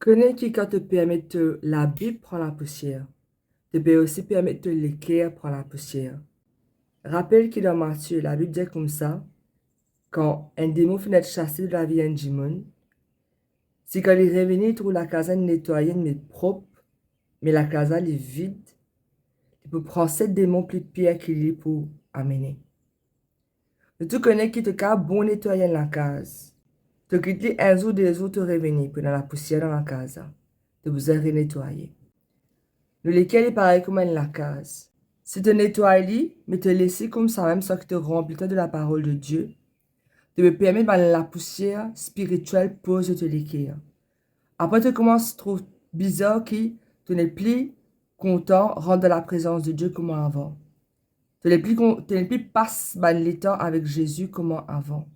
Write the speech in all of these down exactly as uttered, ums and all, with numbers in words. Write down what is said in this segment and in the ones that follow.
Kone ki kan to permet to labib pran lapousier, to pe osi permet to leker pran lapousier. Rapel ki dan Matie, Labib dir koumsa, kan enn demon finn et sase dan lavi enn dimoun, si kan li revini, li trouv lakaz la inn netwaye, inn met prop, me lakaz la li vid, li pou pran set demon pli pir ki li pou amene. Nou tou kone ki to kav bon netway enn lakaz. To kit li enn zour, de zour, to revini, pou ena lapousier dan lakaz la. To bizin renetwaye. Nou leker li parey kouma enn lakaz. Si to netway li, me to les li koumsamem san ki to ranpli twa de laparol de Die, to pe permet bann lapousier spiritiel poz lor to leker. Apre to koumans trouv bizar ki to nepli kontan rant dan laprezans de Die kouma avan. To nepli kon-, to nepli pas bann letan avek Zezi kouma avan.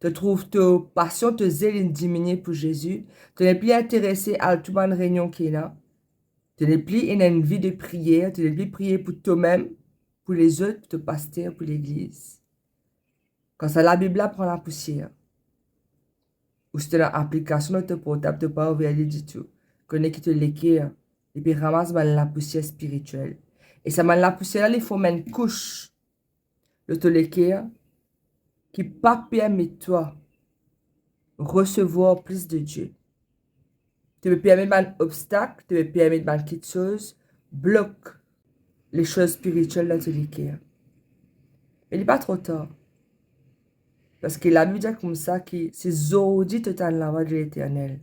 To trouv to pasion, to zel inn diminie pou Zezi. To nepli interese al tou bann reynion ki ena. To nepli ena enn vi de priyer. To nepli priye pou tomem, pou lezot, pou to paster, pou legliz. Kan sa Labib la pran lapousier, ou si to ena aplikasion lor to portab, to pa ouver li ditou, kone ki to leker, li pe ramas bann lapousier spiritiel. E sa bann lapousier la, li form enn kous lor to leker ki pa permet twa resevwar plis de Die. To pe permet bann obstak, to pe permet bann kiksoz blok lesoz spiritiel dan to leker. Me li pa tro tar. Parski Labib dir koumsa ki se zordi to tann lavwa de Leternel,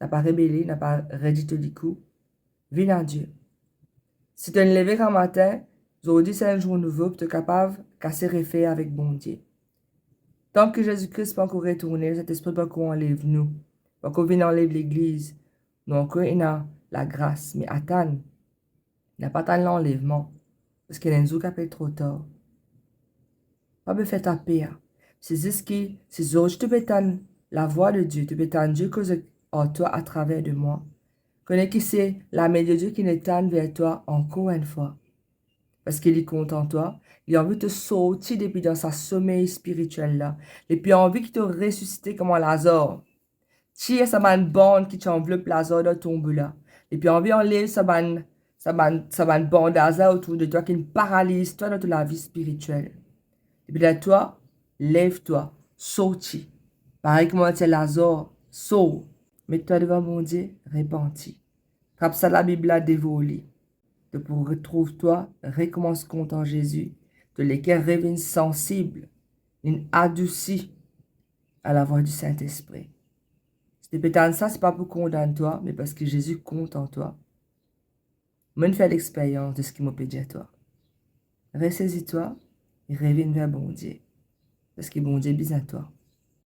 napa rebele, napa redi to likou, vinn a Die. Si to inn leve gramatin, zordi se enn zour nouvo pou to kapav kase refer avek Bondie. Tan ki Zezi Kris pa ankor retourne, Sintespri pa ankor anlev nou, pa ankor vinn anlev legliz, nou ankor ena lagras, me atann, napa tann lanlevman, parski ena enn zour ki apel tro tar. Pa pe fer twa per. Se zis ki, si zordi to pe tann lavwa de Die, to pe tann Die koze ar twa atraver de mwa, kone ki se lame de Die ki inn tann ver twa ankor enn fwa. Parski li kontan twa, li anvi to sorti depi dan sa somey spiritiel la. Li pe anvi ki to resisite kouma Lazar. Tir sa bann bann ki ti anvlop Lazar dan tonbo la. Li pe anvi anlev sa bann, sa bann, sa bann bandaz la otour de twa ki inn paraliz twa dan to lavi spiritiel. Li pe dir twa, lev twa, sorti. Parey kouma ti Lazar, sort, met twa devan Bondie, repanti. Trap sa Labib la, devor li. To pou retrouv twa, rekoumans kontan Zezi. To leker revinn sansib, inn adousi a lavwa di Sintespri. Si to pe tann sa, se pa pou kondann twa, me parski Zezi kontan twa. Mo'nn fer lexperyans de seki mo pe dir twa. Resezi twa e revinn ver Bondie, parski Bondie bizin twa.